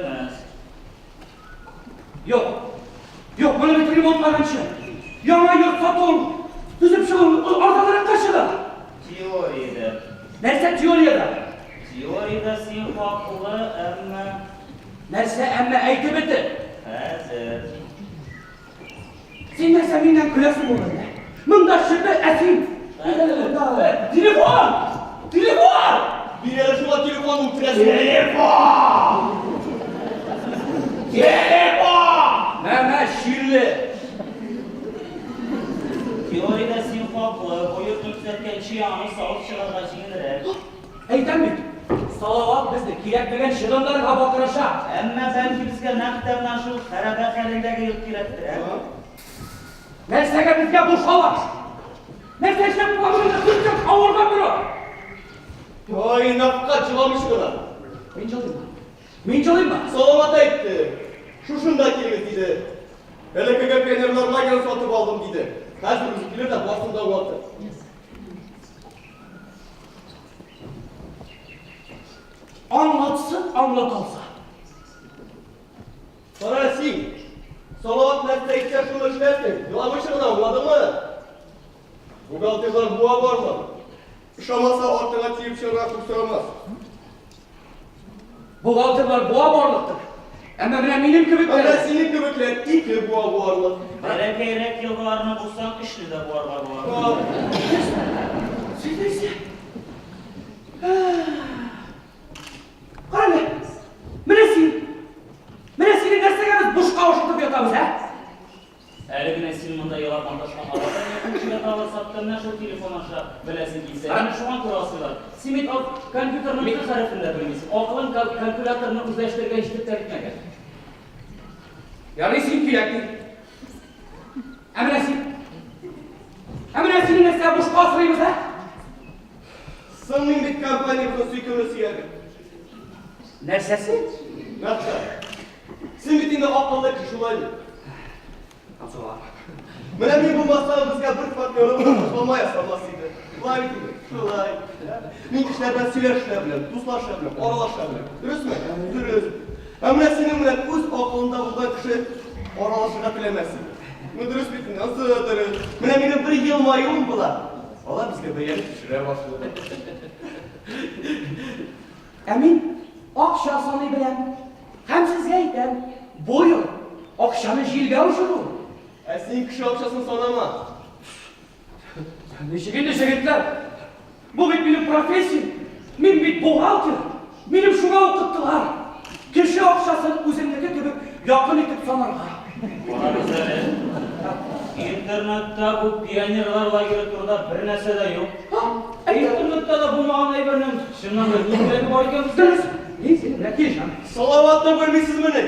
эшләмәс. Юк. Юк, моны бит ремонтлаганчы. Яңа йорт сатуын төзеп чыгу ул арзанракка чыга. Теориядә. Нәрсә теориядә? Теориядә син хаклы, әмма. Нәрсә әмма әйтеп бетер. Хәзер. Син нәрсә миннән көләсең булды әллә? Монда шөпе, ә син? Телефон! Телефон! Бир әле шуңа телефон үтерәсең. Телефон! Телефон! Мә, мә, чирле. Теориядә син хаклы, бу йортны төзәткәнче яңаны салып чыгарга җиңелрәк. Әйтәм бит, Салават безне кирәкмәгән чыгымнарга батырачак. Әмма бәлки безгә нәкъ тә менә шул хәрабә хәлендәге йорт кирәктер, ә? Нәрсәгә безгә бу шалаш? Нәрсә эшләп була монда сүзсез авырга торып? Ай, Нәфкать, җыламыйча гына. Мин җылыйммы? Мин җылыйммы? Салават әйтте. Шушында килегез, диде. Элеккеге пионерлар лагерын сатып алдым, диде. Хәзер үзе килер дә барысын да аңлатыр. Аңлатсын, аңлата алса. Кара син, Салават нәрсә әйтсә, шуны эшләрсең. Еламыйча гына, аңладыңмы? Бухгалтерлар буа бармы? Ошамаса, артыңа тиеп чыгарга күп сорамас. Бухгалтерлар буа барлыктыр. Әмма менә минем кебекләр... Менә синең кебекләр ике буа буарлык. Бәләкәйрәк елгаларны бусаң, өчне дә буарга була. Син нәрсә? Кара әле. Менә син. Менә сине нәрсәгә без бушка ашатып ятабыз, ә? Әле генә син монда елап маташкан алардан я күрше ятагы сатты, менә шул телефон аша беләсең килсә. Әнә шуңа күрә асыйлар. Син бит ал компьютерның Т хәрефен дә белмисең. Акылың калькуляторны үзләштерергә җитеп тә бетмәгән. Ярый син кирәкми. Ә менә син. Ә менә сине нәрсә бушка асрыйбыз, ә? Соң мин бит компаниябезнең сөйкемле сөяге. Нәрсәсе? Нәрсә? Син бит инде акыллы кеше, шулай бит? Абзалар. Менә мин булмасам, безгә бер партнерыбыз да ташлама ясамас иде. Шулай бит инде? Шулай. Мин кешеләр белән сөйләшә беләм, дуслаша беләм, аралаша беләм. Дөресме? Дөрес. Ә менә синең белән үз акылында булган кеше аралашырга теләмәс иде. Ну дөрес бит инде, ансы да дөрес. Менә минем бер елмаюым була. Алар безгә бәяне төшерә башлый. Ә мин акча саный беләм. Һәм сезгә әйтәм, бу ел акчаны җилгә очыру. Ә син кеше акчасын санама. Ничек инде, җегетләр? Бу бит минем профессиям. Мин бит бухгалтер. Минем шуңа укыттылар. Кеше акчасын үземнеке кебек якын итеп санарга. Карагыз әле. Интернетта бу пионерлар лагере турында бер нәрсә дә юк. Интернетта да булмаган әйбернең чыннан да ни кирәге бар икән безгә? Дөрес. Мин синең белән килешәм. Салаватны белмисезмени?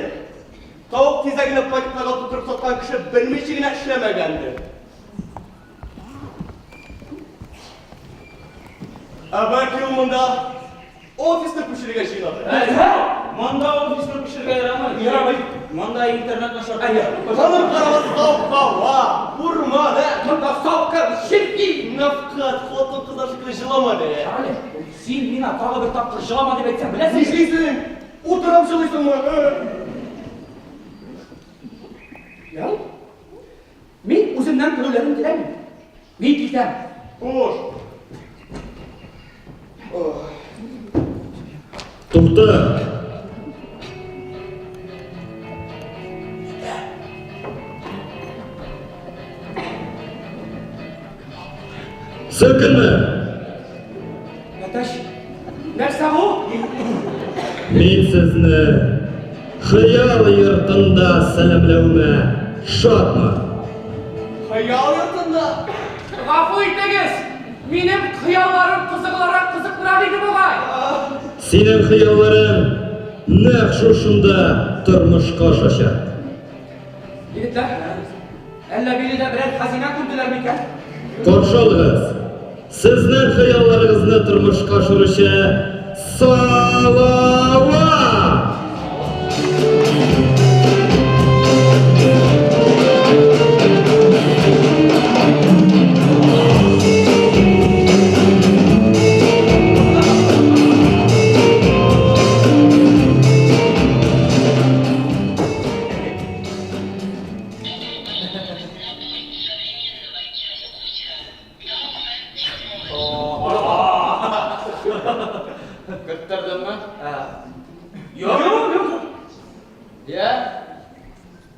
Тавык тизәгенә пакетларга тутырып саткан кеше белмичә генә эшләмәгәндер. Ә бәлки ул монда офисны күчерергә җыенадыр? Нәрсә? Монда офисны күчерергә ярамый. Ярамый. Монда интернет начар. Әйе. Аның каравы саф һава, урман, ә? Монда салкын, черки. Нәфкать, хатын-кызлар шикелле җылама әле. Карале, син миңа тагы бер тапкыр җылама дип әйтсәң, беләсеңме? Нишлисең? Утырып җылыйсыңмы? Ярый. Мин үземнән көлүләрен теләмим. Мин китәм. Хуш. Тукта! Селкенмә! Әтәч, нәрсә бу? Мин сезне хыял йортында сәламләвемә шатмын. Хыял йортында? Гафу итегез, минем хыялларым кызыклырак, кызыклырак иде бугай. Синең хыялларың нәкъ шушында тормышка ашачак. Егетләр, әллә биредә берәр хәзинә күмделәр микән? Каршы алыгыз, сезнең хыялларыгызны тормышка ашыручы Салават! Юк, юк, юк. Я?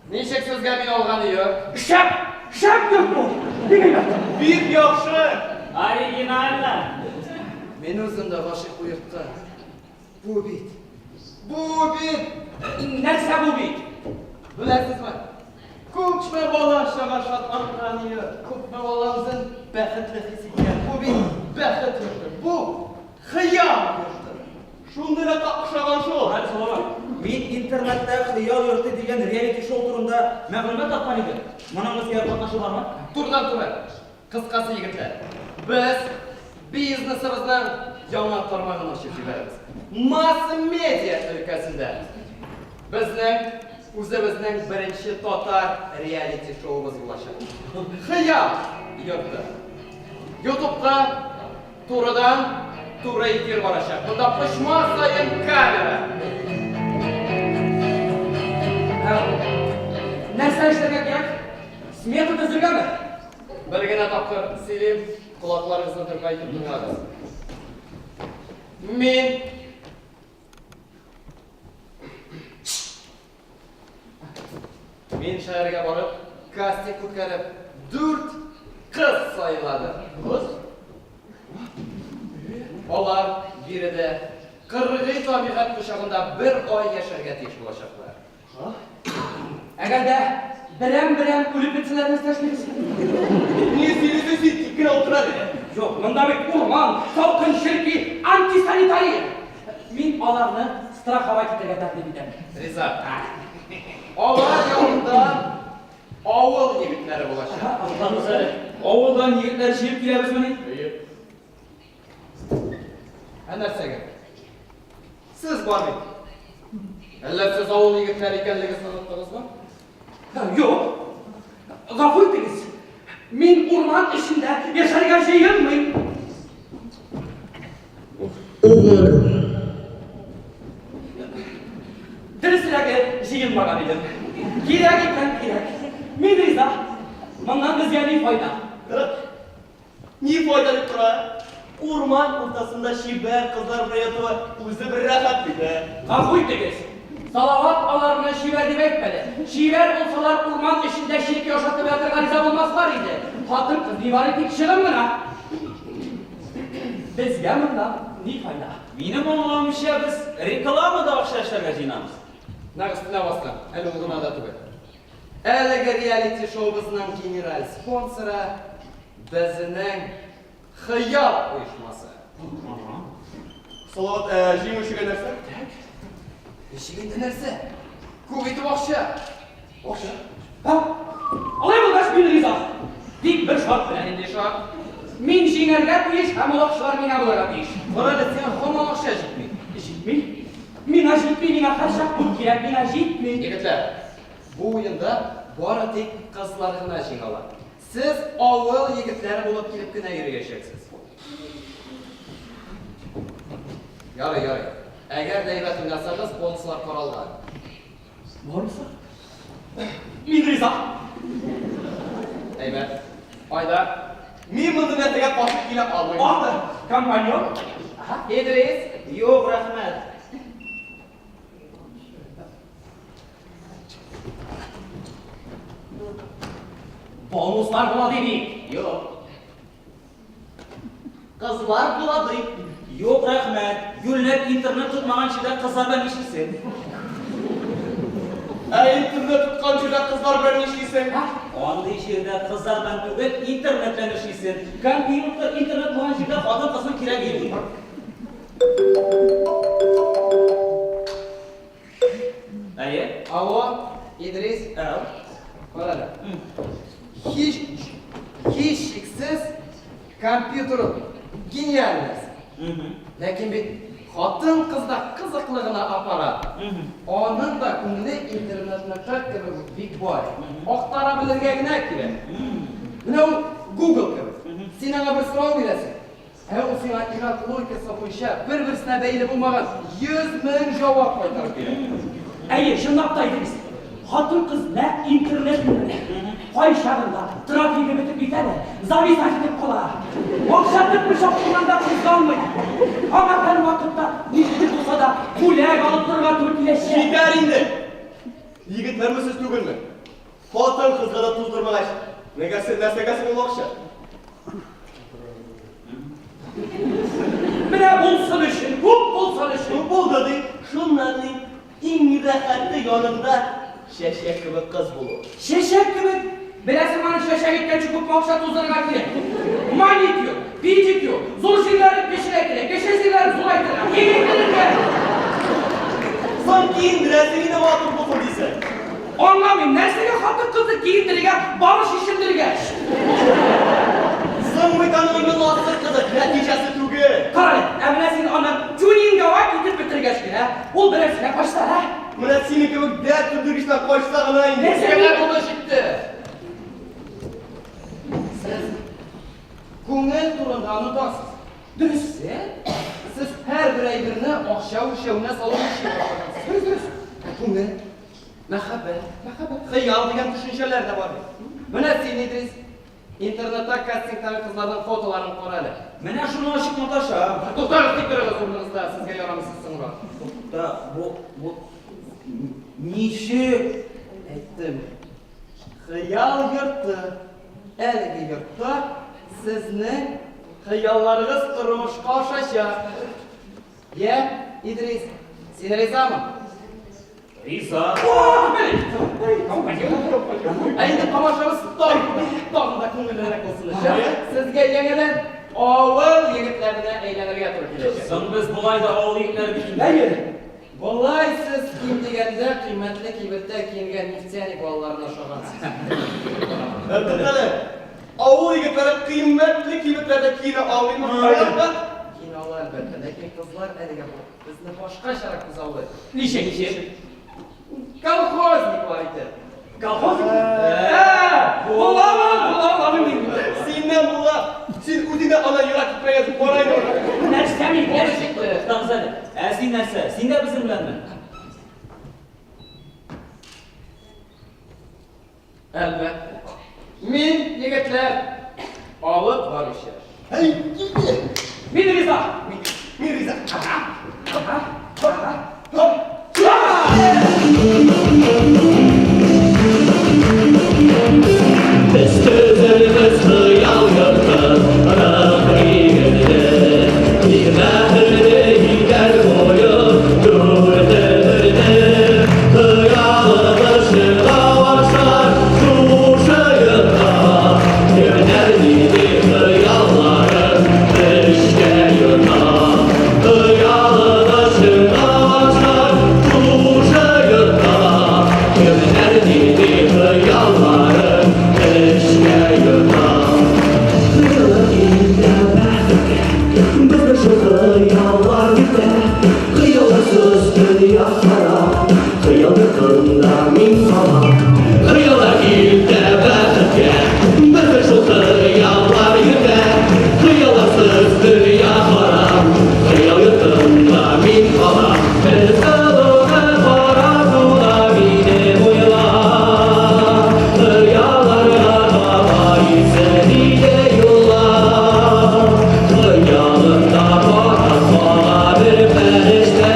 Ничек сезгә мин алган йорт? Шәп, шәп йорт бу. Бик әйбәт. Бик яхшы. Оригинально. Мин үзем дә гашыйк бу йортка. Бу бит. Бу бит. Нәрсә бу бит? Беләсезме? Күпме бала чага шатланган йорт, күпме бала үзен бәхетле хис иткән. Бу бит бәхет йорты. Бу хыял йорты. Шундыйракка охшаган шул. Хәл Салават, мин интернетта Хыял йорты дигән реалити-шоу турында мәгълүмат тапкан идем. Моның безгә катнашы бармы? Турыдан-туры. Кыскасы, егетләр, без бизнесыбызның яңа тармагын ачып җибәрәбез. Масс-медиа өлкәсендә. Безнең үзебезнең беренче татар реалити-шоуыбыз булачак. Хыял йорты. Ютубта турыдан туры эфир барачак. Монда почма саен камера. Нәрсә эшләргә кирәк? Смета төзергәме? Бер генә тапкыр сөйлим, колакларыгызны тырпайтып тыңлагыз. Мин Мин шәһәргә барып, кастинг үткәреп, дүрт кыз сайладым. Кыз? Алар биредә кыргый табигать кочагында бер ай яшәргә тиеш булачаклар. Әгәр дә берәм-берәм үлеп бетсәләр нәрсә эшлибез? Ни сөйлисең син, тик кенә утыр әле. Юк, монда бит урман, салкын черки, антисанитария. Мин аларны страховать итәргә тәкъдим итәм. Риза. Алар янында авыл егетләре булачак. Туктагыз әле. Авылдан егетләр җыеп киләбезмени? Ә нәрсәгә? Сез бар бит. Әллә сез авыл егетләре икәнлегегезне оныттыгызмы? Юк. Гафу итегез. Мин урман эчендә яшәргә җыенмыйм. Уволю. Дөресрәге, җыенмаган идем. Кирәк икән, кирәк. Мин риза. Моннан безгә ни файда? Ни файда дип тора? Урман уртасында чибәр кызлар белән ятуы үзе бер рәхәт бит, ә? Гафу итегез, Салават аларны чибәр дип әйтмәде. Чибәр булсалар, урман эчендә черки ашатып ятырга риза булмаслар иде. Хатын-кыз нибары тик чыгым гына. Безгә моннан ни файда? Минем аңлавымча, без рекламада акча эшләргә җыенабыз. Нәкъ өстенә бастың, әле ул гына да түгел. Әлеге реалити-шоубызның генераль спонсоры безнең Хыял оешмасы. Салават, ә җиңүчегә нәрсә? Ничек инде нәрсә? Күп итеп акча. Акча? Һа? Алай булгач, мин риза. Тик бер шарт белән. Нинди шарт? Мин җиңәргә тиеш һәм ул акчалар миңа булырга тиеш. Кара әле, сиңа һаман акча җитми. Җитми? Миңа җитми, миңа һәрчак күп кирәк, миңа җитми. Егетләр, бу уенда бары тик кызлар гына җиңә ала. Сез авыл егетләре булып килеп кенә йөриячәксез. Ярый, ярый. Әгәр дә әйбәт уйнасагыз, бонуслар каралган. Бонуслар? Мин риза. Әйбәт. Айдар. Мин мондый нәрсәгә каршы килә алмыйм. Аты, компаньон. Идрис. Юк, рәхмәт. Бонуслар була ди бит. Юк. Кызлар була ди. Юк, рәхмәт. Юньләп интернет тотмаган җирдә кызлар белән нишлисең? Ә интернет тоткан җирдә кызлар белән нишлисең? Андый җирдә кызлар белән түгел, интернет белән эшлисең. Компьютер, интернет булган җирдә хатын-кызның кирәге юк. Әйе. Алло, Идрис. Әу. Кара әле. Һич, һичшиксез компьютер ул гениаль нәрсә. Ләкин бит хатын-кыз да кызыклы гына аппарат. Аның да күңеле интернетныкы кебек үк бик бай. Актара белергә генә кирәк. Менә ул Google кебек. Син аңа бер сорау бирәсең. Ә ул сиңа ир-ат логикасы буенча бер-берсенә бәйле булмаган 100 мең җавап кайтарып бирә. Әйе, чынлап та Идрис, хатын-кыз нәкъ интернет кебек. Кайчагында трафигы бетеп китә дә, зависать итеп кала. Акча тыкмыйча урыннан да кузгалмый. Аңа һәрвакытта ничек булса да бүләк алып торырга туры. киләчәк. Җитәр инде! Егетләрме сез түгелме? Хатын-кызга да туздырмагач, нигә нәрсәгә соң ул акча? Менә булсын өчен, күп булсын өчен. Күп булды ди. Шуннан ни, иң рәхәте яныңда чәчәк кебек кыз булу. Чәчәк кебек. Беләсең, аны чәчәк иткәнче күпме акча туздырырга кирәк. Маникюр, педикюр, зур җирләрен кечерәйтергә, кече җирләрен зурайтырга, киңәйтергә. Соң киендерәсең инде матур булсын дисәң. Аңламыйм, нәрсәгә хатын-кызны киендерергә, бары чишендергәч? Соң бит аның йоласы кызык, нәтиҗәсе түгел. Карале, ә менә син аны тюнинговать итеп бетергәч кенә, ул берәрсенә качса, ә? Менә синең кебек дәрт сүндергечтән качса гына инде. Нәрсә? Менә булды җитте. Сез күңел турында онытасыз. Дөресе, сез һәрбер әйберне акча үлчәвенә салып үлчи башлагансыз. Дөрес, дөрес. Ә күңел, мәхәббәт, мәхәббәт, хыял дигән төшенчәләр дә бар бит. Менә син, Идрис, интернетта кастингтагы кызларның фотоларын кара әле. Менә шуны ачып маташам. Туктагыз, тик торыгыз урыныгызда, сезгә ярамыйсыз соңрак. Тукта, бу, бу, ничек? Әйттем. Хыял йорты. Әлеге йортта сезнең хыялларыгыз тормышка ашачак. Йә, Идрис, син ризамы? Риза. Ә инде тамашабыз тагын да күңеллерәк булсын өчен, сезгә яңадан авыл егетләренә әйләнергә туры киләчәк. Соң без болай да авыл егетләре бит инде. Әйе. Болай сез ким дигәндә кыйммәтле кибеттә киенгән нефтяник балаларына ошагансыз. Туктале, авыл егетләре кыйммәтле кибетләрдә киенә алмыймы? Аякка? Киенә ала, әлбәттә, ләкин кызлар әлегә бу безне башкачарак күзаллый. Ничек, ничек? Колхозниклар итеп. Колхоз? Ә, буламы, була, була. Синнән була. Син үзең дә ана ерак китмәгәнсең, кара инде аны. Нәрсә мин? Булды җитте. Туктагыз әле. Ә син нәрсә? Син дә безнең беләнме? Әлбәттә. Мин, егетләр, алып баручы. Әй, килде. Мин риза. Мин риза. Без төзербез хыял йортын, 40 егетле. Тик бәхетле итәр куеп дүрт өметне. Хыялыбыз чынга ашар шушы йортта. Кемнәр нинди хыялларын эчкә йота. Хыялыбыз чынга ашар шушы йортта. Кемнәр нинди хыялларын эчкә йота. Хыяллар илтә бәхеткә, безне шул хыяллар йөртә. Хыялларсыз дөнья харап, хыял йортында мин калам. Хыяллар илтә бәхеткә, безне шул хыяллар йөртә. Хыялларсыз дөнья харап, хыял йортында мин калам. Без сылуны кара суда минем уйла. Хыялларга таба илсен иде юллар. Хыялымда бара кала бер фәрештә.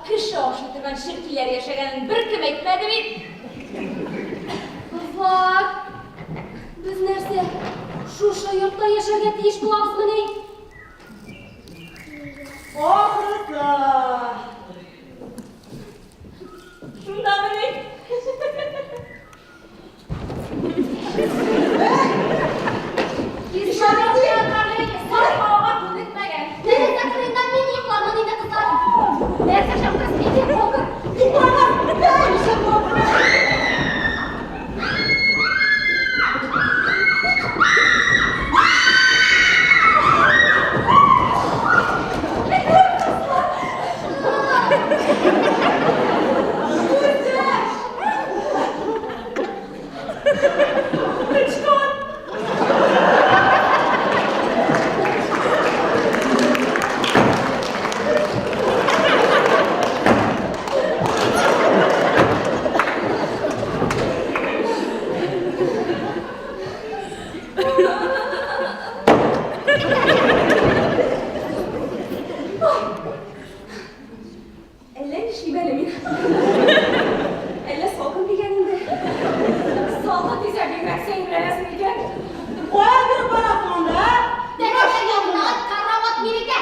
кеше ашый торган черкиләр яшәгәнен беркем әйтмәде бит. Кызлар, без нәрсә, шушы йортта яшәргә тиеш булабызмыни? Ахрысы. Шундамыни? Әллә нишлим әле мин. Әллә салкын тигән инде. Салкын тисә бигрәк сәерләнәсең икән. Кая кереп барасың анда, ә? Тәрәзә янына карават минеке.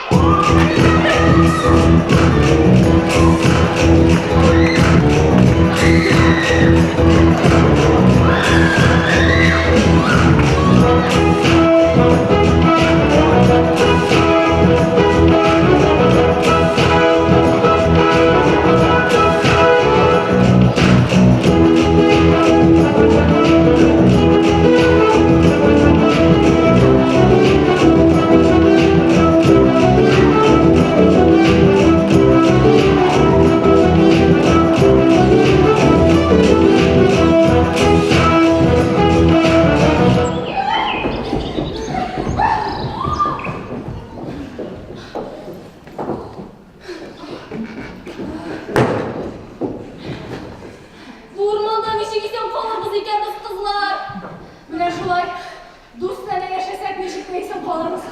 Бу урманда ничек исән калырбыз икән без, кызлар? Менә шулай дустанә яшәсәк, ничек тә исән калырбыз.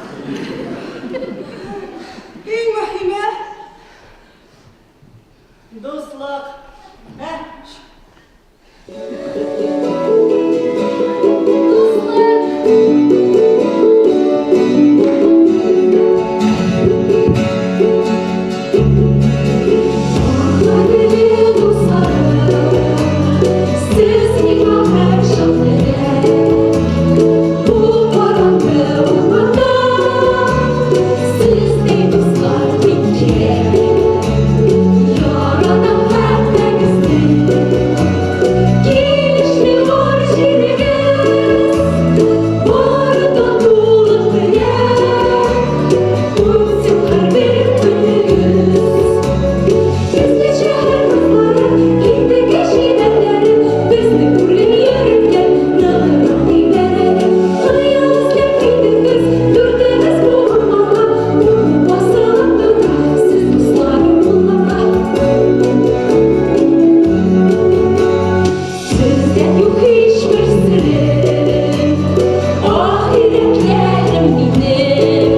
Иң мөһиме дуслык. Ә? Дуслык. Кадерле дусларым, сез миңа һәрчак терәк. Бу караңгы урманда сездәй дуслар бик кирәк. Яратам һәммәгезне, килешми бар җирегез, бар татулык белән үтсен һәрбер көнегез. Безне шәһәр кызлары, киттек чибәрләре, безне күргән йөрәкләр ныграк тибәрәләр. Хыял эзләп килдек без, дүртебез бу урманга, куркып басылып тора, сез дусларым булганга. Сездән юк һичбер серем, ах йөрәкләрем минем.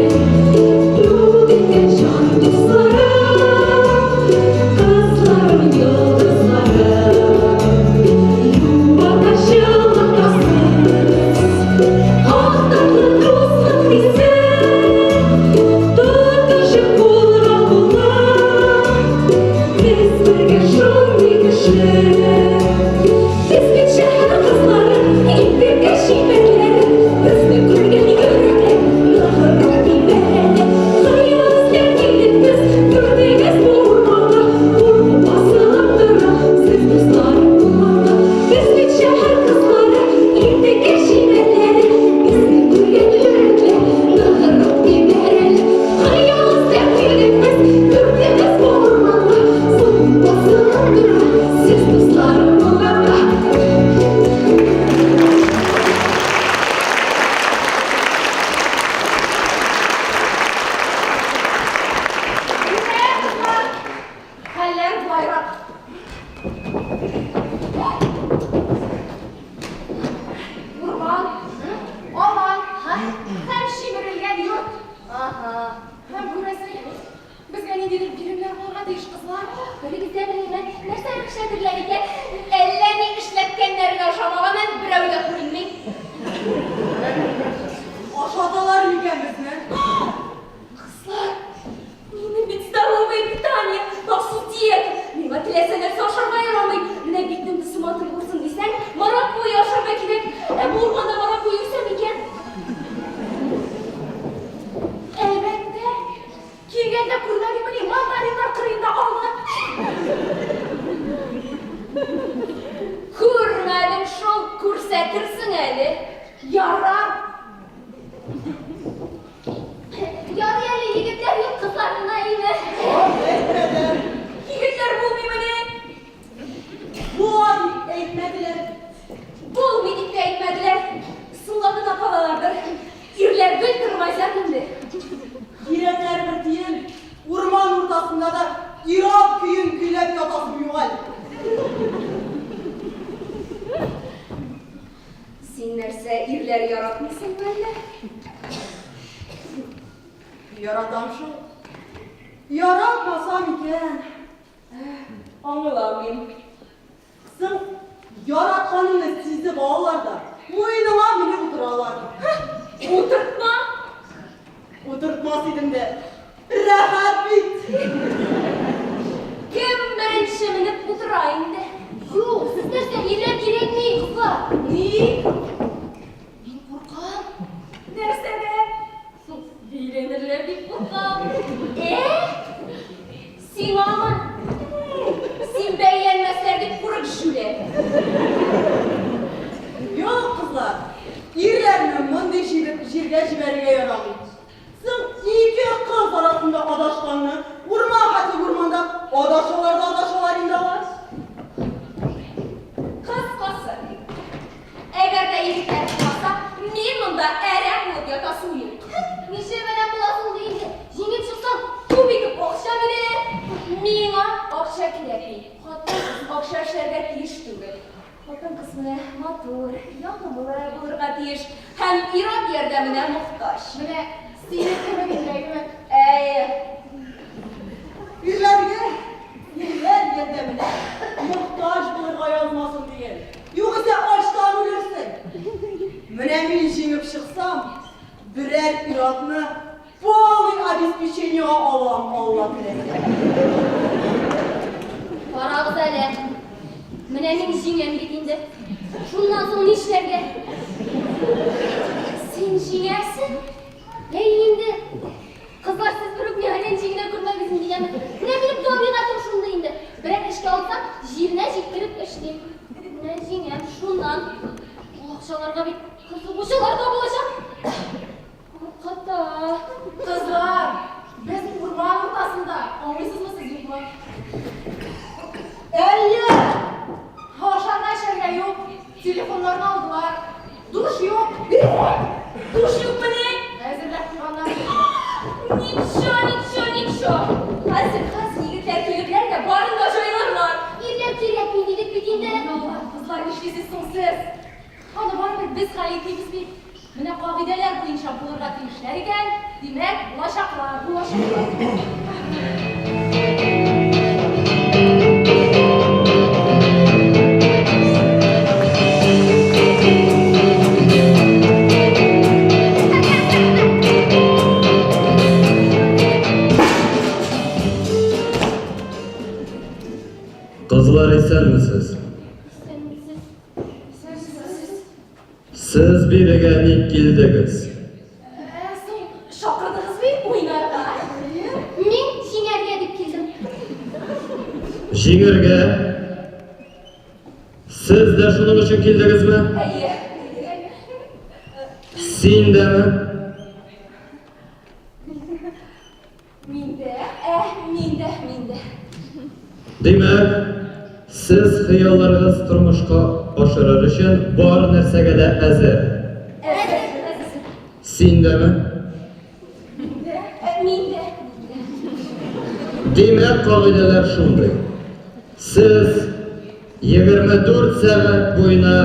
Бүгенге җан дусларым, кызларым, йолдызларым. Юата җылытасыз, ах татлы дуслык хисе, тотышып кулга кулга, без бергә шундый көчле. Без бит шәһәр кызлары, иртәгә чибәрләре, безне күргән йөрәкләр ныграк тибәрәләр. Хыял эзләп килдек без, дүртегез бу урманга, куркып басылып тора, сез дусларым булганга. Без бит шәһәр кызлары, иртәгә чибәрләре, безне күргән йөрәкләр ныграк тибәрәләр. Хыял эзләп килдек без, дүртегез бу урманга, куркып басылып тора, сез дусларым. Белегез дә белмим, нәрсә эшләтерләр икән? Әллә ни эшләткәннәрен ашамаганнан берәү дә күренми. Ашаталар микән безне? Кызлар, минем бит здоровое питание, махсус диета. Миңа теләсә нәрсә ашарга ярамый. Менә битнең төсе матур булсын дисәң, маракуйя ашарга кирәк. Ә бу урманда маракуйя үсә микән? Әлбәттә. Килгәндә күрмәдеңмени, мандариннар кырыенда алма. Күрмәдем шул, күрсәтерсең әле. Ярар. Ярый әле егетләр юк, кызлар гына иде. Әйтмәделәр. Егетләр булмыймыни? Була дип әйтмәделәр. Булмый дип тә әйтмәделәр. Соңга гына калалардыр. Ирләр гел тормайзак инде. Кирәкләр бер тиен. Урман уртасында да ир-ат көен көйләп ятасым юк әле. Син нәрсә, ирләр яратмыйсыңмы әллә? Яратам шул. Яратмасам икән. Аңламыйм. Соң яратканыңны сизеп алалар да, муеныңа менеп утыралар. Утыртма! Утыртмас идем дә. Рәхәт бит. Кем беренче менеп утыра инде? Юк, сез нәрсә, ирләр кирәкми, кызлар. Ник? Мин куркам. Нәрсәдән? Өйләнерләр дип куркам. Ә? Сиңамы? Син бәйләнмәсләр дип курык, җүләр. Юк, кызлар, ирләрне мондый җиргә җибәрергә ярамый. Соң ике кыз арасында адашканны, урман хәтле урманда адашалар да адашалар инде алар. Кыскасы, әгәр дә егетләр булмаса, мин монда әрәм булып ятасым юк. Нишләп әрәм буласың ди инде? Җиңеп чыксаң, күп итеп акча бирәләр. Миңа акча кирәкми. Хатын-кыз акча эшләргә тиеш түгел. Хатын-кыз менә матур, ягымлы булырга тиеш һәм ир-ат ярдәменә мохтаҗ. Менә сине кебек инде, әйеме? Әйе. Ирләргә ирләр ярдәменә мохтаҗ булырга язмасын диген. Югыйсә ачтан үлерсең. Менә мин җиңеп чыксам, берәр ир-атны полный обеспечениега алам, Алла теләсә. Карагыз әле. Менә мин җиңәм бит инде. Шуннан соң нишләргә? Син җиңәсең? Әй инде. Кызлар, сез берүк миңа рәнҗи генә күрмәгез инде, яме. Менә минем табигатем шундый инде. Берәр эшкә алсам, җиренә җиткереп эшлим. Менә җиңәм шуннан. Ул акчаларга бит кызыгучылар да булачак. Куркыта. Кызлар, без урман уртасында, аңлыйсызмы сез юкмы? Әйе! Ашарга эчәргә юк, телефоннарны алдылар. Душ юк. Душ юкмыни? Әзерләп куйганнар. Ничего, ничего, ничего. Хәзер, хәзер егетләр килерләр дә барын да җайларлар. Ирләр кирәкми дидек бит инде. Алла, кызлар, нишлисез соң сез? Аны барыбер без хәл итмибез бит. Менә кагыйдәләр буенча булырга тиешләр икән, димәк, булачаклар, булачаклар. Кызлар, исәнмесез. Исәнмесез. Сез бирегә ник килдегез? Ә, соң, чакырдыгыз бит уйнарга. Мин җиңәргә дип килдем. Җиңәргә? Сез дә шуның өчен килдегезме? Әйе. Син дәме? Мин дә, ә, мин дә, мин дә. Димәк, сез хыялларыгыз тормышка ашырыр өчен бар нәрсәгә дә әзер. Әзер, әзер. Син дәме? Мин дә, ә, мин дә, мин дә. Димәк, кагыйдәләр шундый. Сез 24 сәгать буена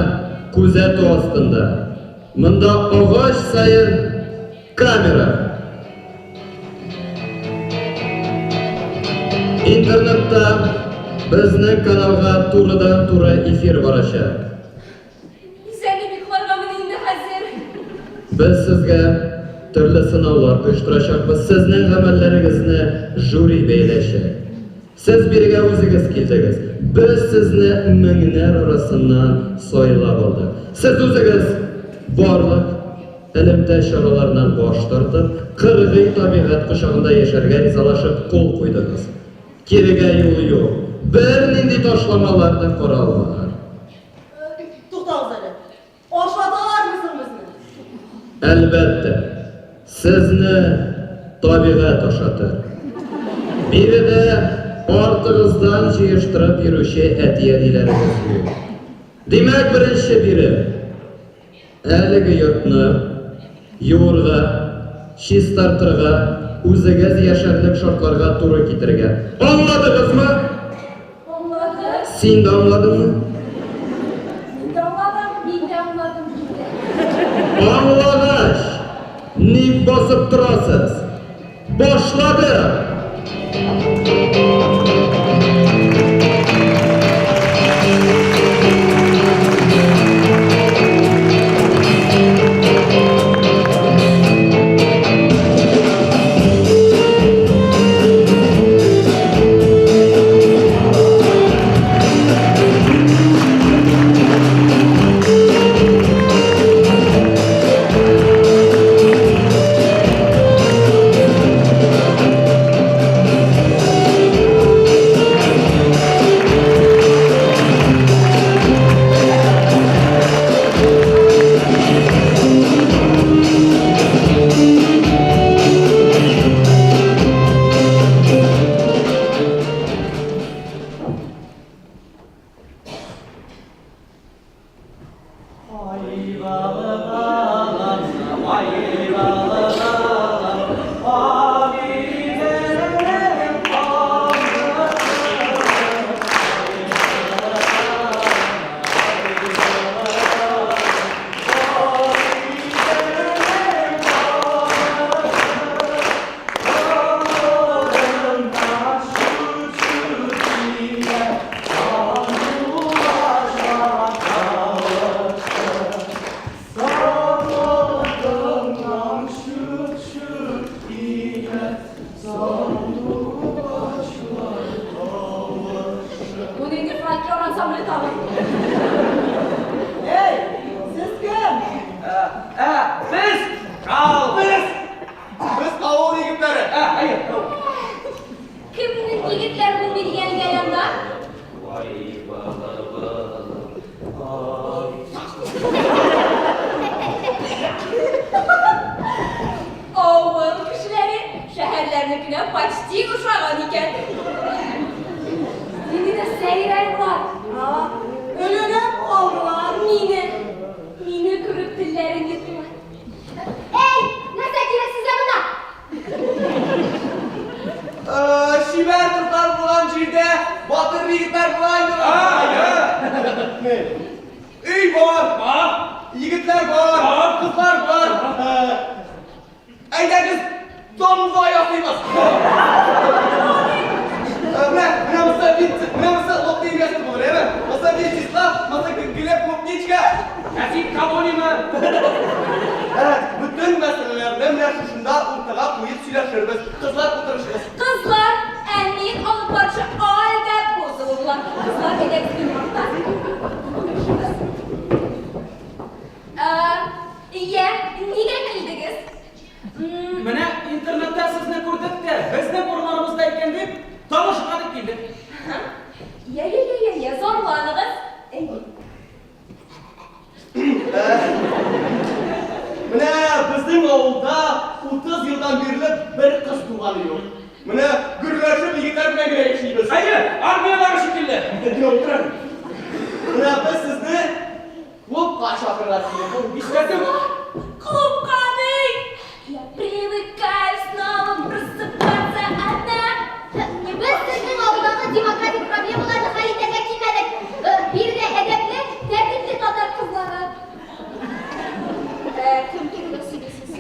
күзәтү астында. Монда агач саен камера. Инде Интернетта безнең каналга турыдан-туры эфир барачак. Исәнлек йокларгамыни инде хәзер? Без сезгә төрле сынаулар оештырачакбыз, сезнең гамәлләрегезне жюри бәяләячәк. Сез бирегә үзегез килдегез. Без сезне меңнәр арасыннан сайлап алдык. Сез үзегез барлык элемтә чараларыннан баш тартып, кыргый табигать кочагында яшәргә ризалашып кул куйдыгыз. Кирегә юл юк. Бернинди ташламалар да каралмаган. Туктагыз әле. Ашаталармы соң безне? Әлбәттә, сезне табигать ашатыр. Биредә артыгыздан җыештырып йөрүче әти-әниләрегез юк. Димәк, беренче бирем, әлеге йортны юырга, чистартырга, үзегез яшәрлек шартларга туры китерергә. Аңладыгызмы? Аңладым. Син дә аңладыңмы? Мин дә аңладым, мин дә аңладым, мин дә. Аңлагач, ник басып торасыз? Башладык! Бу нинди фольклор ансамбле тагын? Эй, сез кем? Ә, без! Кал! Без! Без авыл егетләре! Ә, әйе. Кемнең егетләр бу биргән янында? Авыл кешеләре шәһәрләрнекенә почти ошаган икән. Нинди дә сәер әле болар. Эленеп калдылар. Мине, мине күреп телләрен йоттылар. Эй, нәрсә кирәк сезгә монда? Чибәр кызлар булган җирдә батыр егетләр була инде. Әйе. Өй бар, Бар. егетләр бар, Бар. кызлар бар. Әйдәгез, домга ясыйбыз. Менә, менә монысы Вице, менә монысы Лотта невеста булыр, әйме? Монысы Вячеслав, монысы Глеб Клубничка. Ә син колонияне Бөтен мәсьәләләрне менә шушында уртага куеп сөйләшербез. Кызлар, утырышыгыз. Кызлар, ә мин алып баручы Ольга Бузова булам. Кызлар, әйдәгез минем арттан. Утырышыгыз. Ә, Иә, нигә килдегез? Менә интернетта сезне күрдек тә, безнең урманыбызда икән дип, танышырга дип килдек. Я, я, я, я, я, зарланыгыз. Әйе. Менә безнең авылда 30 елдан бирле бер кыз туганы юк. Менә гөрләшеп егетләр белән генә яшибез. Әйе, армиядәге шикелле. Утыр әле. Менә без сезне клубка чакырырга килдек. Нишләтеп? Клубка ни? Я привыкаю снова просыпаться одна. Без сезнең авылдагы демократик проблемаларны хәл итәргә килмәдек. Биредә әдәпле, тәртипле татар кызлары. Ә, кем турында сөйлисез?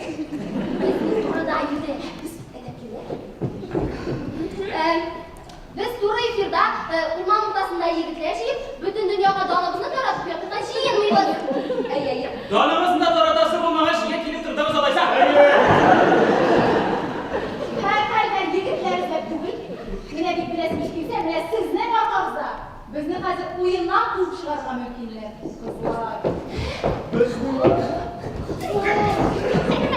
Безнең турыда инде. Без әдәплеләр. Ә, без мөмкиннәр, кызлар.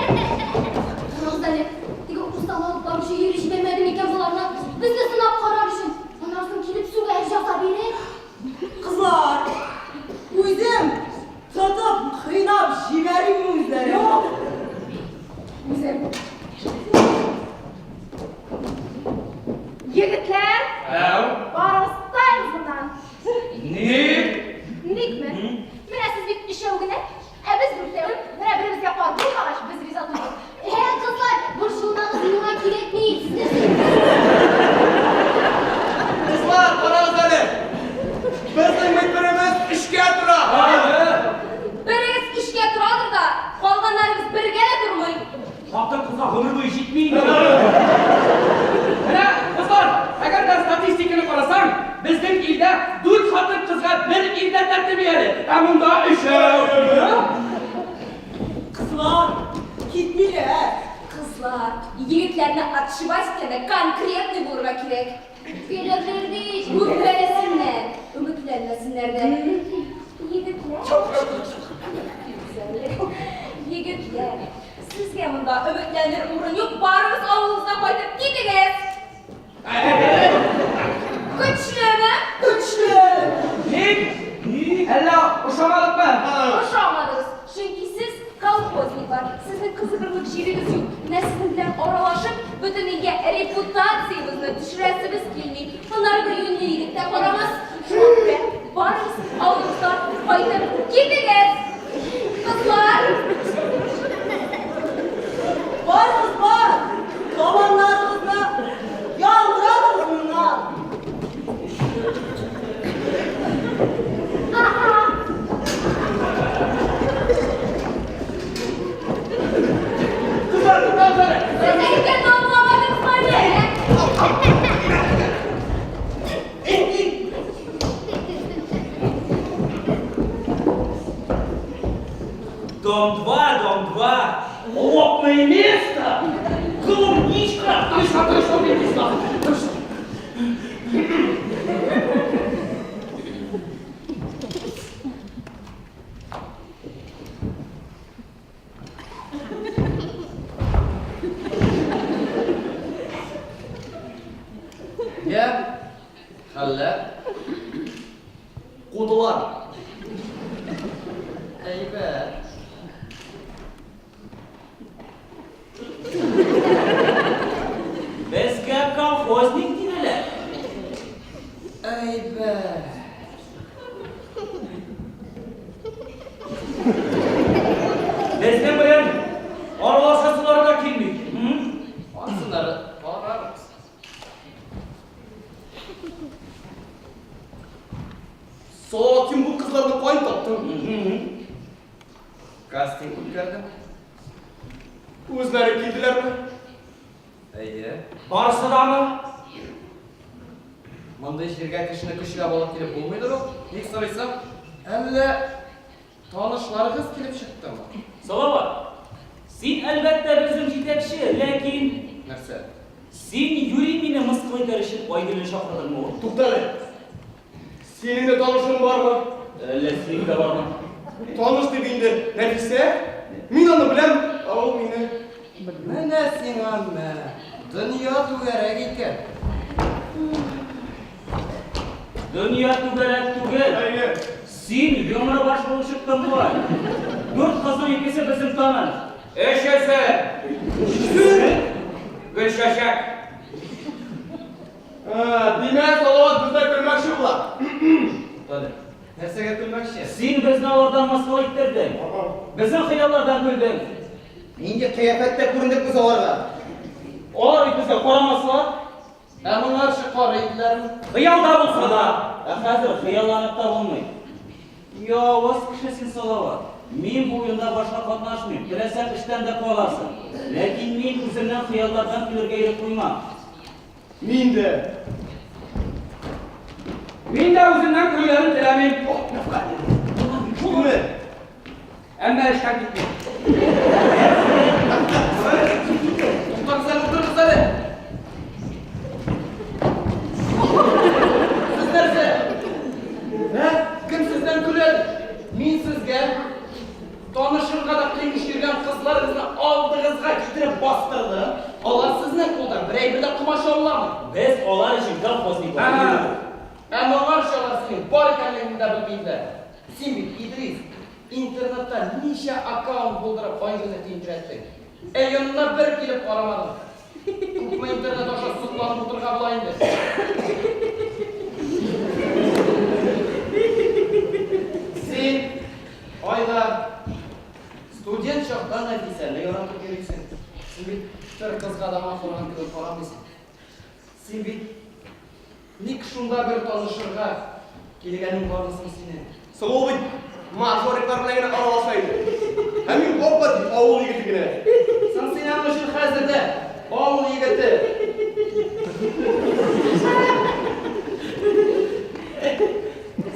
Торыгыз әле, теге усал алып баручы йөри җибәрмәде микән боларны? Безне сынап карар өчен. Аннан соң килеп сүгәр, җәза бирер. Кызлар, үзем тотып, кыйнап җибәримме үзләрен? Юк! Үзем. Егетләр! Әү. Барыгыз таегыз моннан. Ник? Никме? Менә сез бит өчәү генә, ә без дүртәү. Менә беребезгә пар булмагач, без риза түгел. Ә, кызлар, борчылмагыз, миңа кирәкми. Сезне Кызлар, карагыз әле! Безнең бит беребез эшкә тора! Берегез эшкә торадыр да, калганнарыгыз бергә дә тормый. Хатын-кызга гомер буе җитми инде. Менә, кызлар, әгәр дә статистиканы карасаң, безнең илдә дүрт хатын-кызга бер ир дә тәтеми әле, ә монда өчәү. Кызлар, китмиләр. Кызлар, егетләрне отшивать иткәндә конкретный булырга кирәк. Килерләр бит. Үпкәләсеннәр, өметләнмәсеннәр дә. Егетләр. Егетләр, сезгә монда өметләнер урын юк, барыгыз авылыгызга кайтып китегез. Көчлеме? Көчле! Ник? Әллә ошамадыкмы? Ошамадыгыз, чөнки сез колхозниклар, сезнең кызыгырлык җирегез юк. Менә сезнең белән аралашып, бөтен илгә репутациябезне төшерәсебез килми. Аннары бер юньле егет тә карамас. Шуңа күрә барыгыз авылыгызга кайтып китегез. Кызлар! Барыгыз бар! Табаннарыгызны яндырабыз моннан! Кызлар, туктагыз әле! Сез әйткәнне аңламадыгызмы әллә? Дом 2, дом 2. Лобное место! Клубничка! Точно, точно, точно, точно. Я, хәлләр? Кудылар. Әйбәт. Безгә колхозник диделәр. Әйбәт. Безнең белән аралашасылары да килми. Анысыннары карарбыз. Салават, син бу кызларны каян таптың? Кастинг үткәрдем. Үзләре килделәрме? Әйе. Барысы дамы? Мондый җиргә кешене көчләп алып килеп булмыйдыр ул. Ник сорыйсың? Әллә танышларыгыз килеп чыктымы? Салават, син, әлбәттә, безнең җитәкче, ләкин Нәрсә? син юри мине мыскыл итәр өчен Айгөлне чакырдыңмы ул? Туктале. Синең дә танышың бармы? Әллә синең дә бармы? Таныш дип инде, Нәфисә. Мин аны беләм, ә ул мине. Менә сиңа мә. Дөнья түгәрәк икән. Дөнья түгәрәк түгел. Әйе. Син йомры баш булып чыктың бугай. Дүрт кызның икесе безнең таныш. Өчесе! Гөлчәчәк. Ә, димәк, Салават бездә көлмәкче була. Туктале. Нәрсәгә көлмәкче? Син безне алардан мыскыл иттердең. Безнең хыяллардан көлдең. Нинди кыяфәттә күрендек без аларга? Алар бит безгә карамаслар. Ә моңарчы карый иделәрме? Хыялда булса да. Ә хәзер хыялланып та булмый. Явыз кеше син, Салават. Мин бу уенда башка катнашмыйм. Теләсәң, эштән дә каласың. Ләкин мин үземнең хыяллардан көлергә ирек куймам. Мин дә. Мин дә үземнән көлүләрен теләмим. Шулмы? Әмма эштән китмим. Туктагыз әле, утырыгыз әле. Сез нәрсә? Ә? Кем сездән көлә? тәрбиялиләр. Син бит, Идрис, интернетта ничә аккаунт булдырып Айгөлне тинтерәттең. Ә янына бер килеп карамадың. Күпме интернет аша сокланып утырырга була инде. Син, Айдар, студент чакта Нәфисәне яратып йөрисең. Син бит бер кызга да махорган кебек карамыйсың. Син бит ник шунда бер танышырга килгәнең бармы соң синең? Соң ул бит мажориклар белән генә аралаша иде. Ә мин гап-гади авыл егете генә. Соң син аның өчен хәзер дә авыл егете.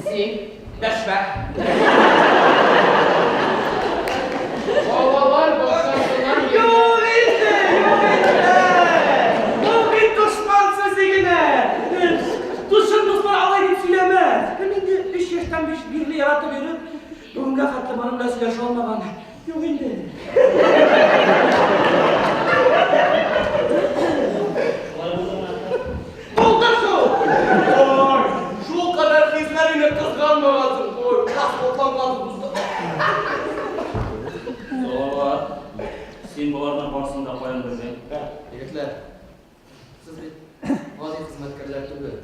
Син Дәшмә. Балалар бакчасыннан Юк инде, юк инде. Бу бит дошман сүзе генә. Чын дуслар алай дип сөйләмәс. Мин инде өч яшьтән бирле яратып йөреп, бүгенгә хәтле моның белән сөйләшә алмаган. Юк инде. Шулай булдымы, Әхәт? Булды шул! Ой, шул кадәр хисләр мине кызганмагансың. Ой, расходлангансың, дустым. Салават, син боларның барысын да каян белдең? Егетләр, сез бит гади хезмәткәрләр түгел.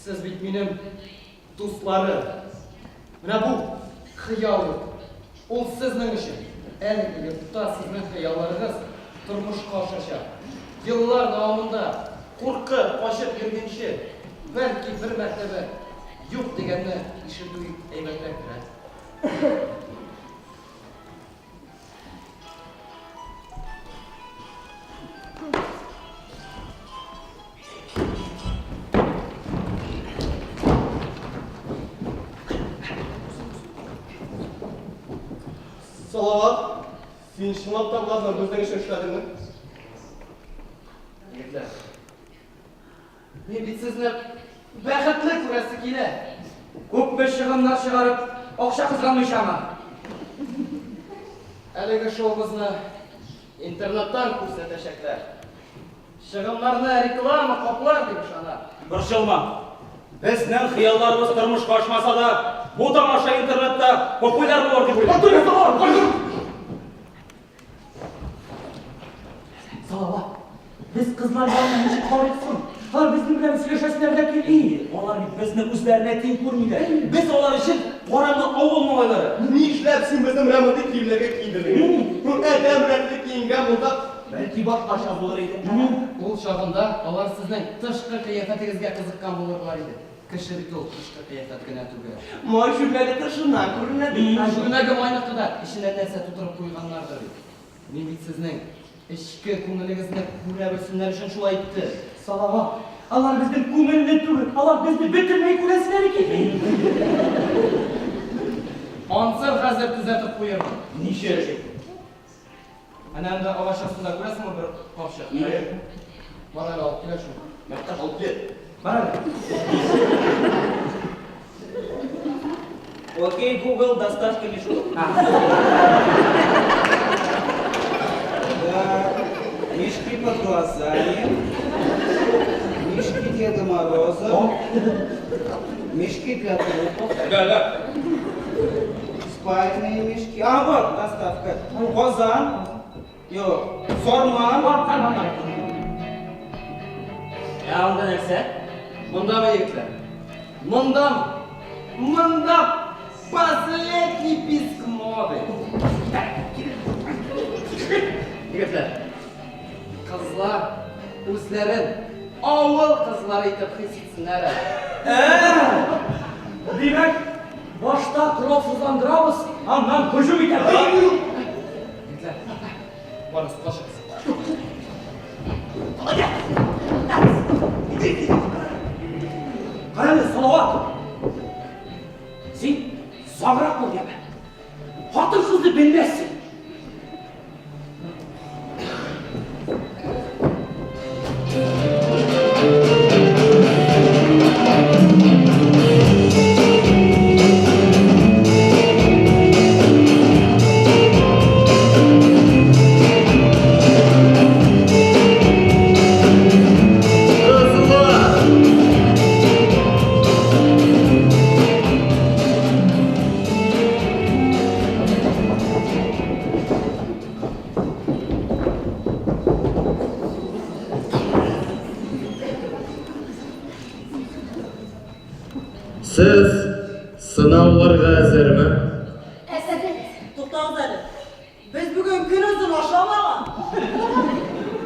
Сез бит минем дусларым. Менә бу хыял йорты. Ул сезнең өчен. Әлеге йортта сезнең хыялларыгыз тормышка ашачак. Еллар дәвамында куркып, качып йөргәнче, бәлки бер мәртәбә юк дигәнне ишетү әйбәтрәктер, ә? Салават, син чынлап та боларны безнең өчен эшләдеңме? Егетләр, мин бит сезне бәхетле күрәсе килә. Күпме чыгымнар чыгарып, акча кызганмыйчамы? Әлеге шоуыбызны интернеттан күрсәтәчәкләр. Чыгымнарны реклама каплар дип ышанам. Борчылма. Безнең хыялларыбыз тормышка ашмаса да, бу тамаша интернетта популяр булыр дип уйлыйм. Салават, без кызлар янына ничек карыйк соң? Алар безнең белән сөйләшәселәр дә килми. Алар бит безне үзләренә тиң күрмиләр. Без алар өчен караңгы авыл малайлары. Нишләп син безне менә мондый киемнәргә киендердең? Ну, адәм рәтле киенгән булсак, Бәлки башкача булыр иде. Ул чагында алар сезнең тышкы кыяфәтегезгә кызыккан булырлар иде. Кеше бит ул тышкы кыяфәт кенә түгел. Май чүлмәге тышыннан күренә бит. Ә чүлмәге майныкы да эченә нәрсә тутырып куйганнардыр бит. Мин бит сезнең эчке күңелегезне күрә белсеннәр өчен шулай иттем. Салават, алар безнең күңелне түгел, алар безне бөтенләй күрәселәре килми. Ансын хәзер төзәтеп куермын. Ничек? Әнә анда агач астында күрәсеңме бер капчык? Бар әле алып кил шуны. Якташ алып кил. Бар әле. Окей, Google, доставка мешков. Да, мешки под глазами, мешки Деда Мороза, мешки для трупов, Да, да. спальные мешки. А, вот доставка. Казан. Юк, Сарман. Ә анда нәрсә? Мондамы, егетләр? Мондамы? Монда последний писк моды. Егетләр, кызлар үзләрен авыл кызлары итеп хис итсеннәр әле. Ә, димәк, башта коралсызландырабыз, аннан һөҗүм итәбез. Егетләр, барыгыз, качыгыз. Кара әле, Салават. Син саграк бул, яме. Хатын-кызны белмәссең. Кызлар! Сез сынауларга әзерме? Әзер. Туктагыз әле. Без бүген көнозын ашамаган.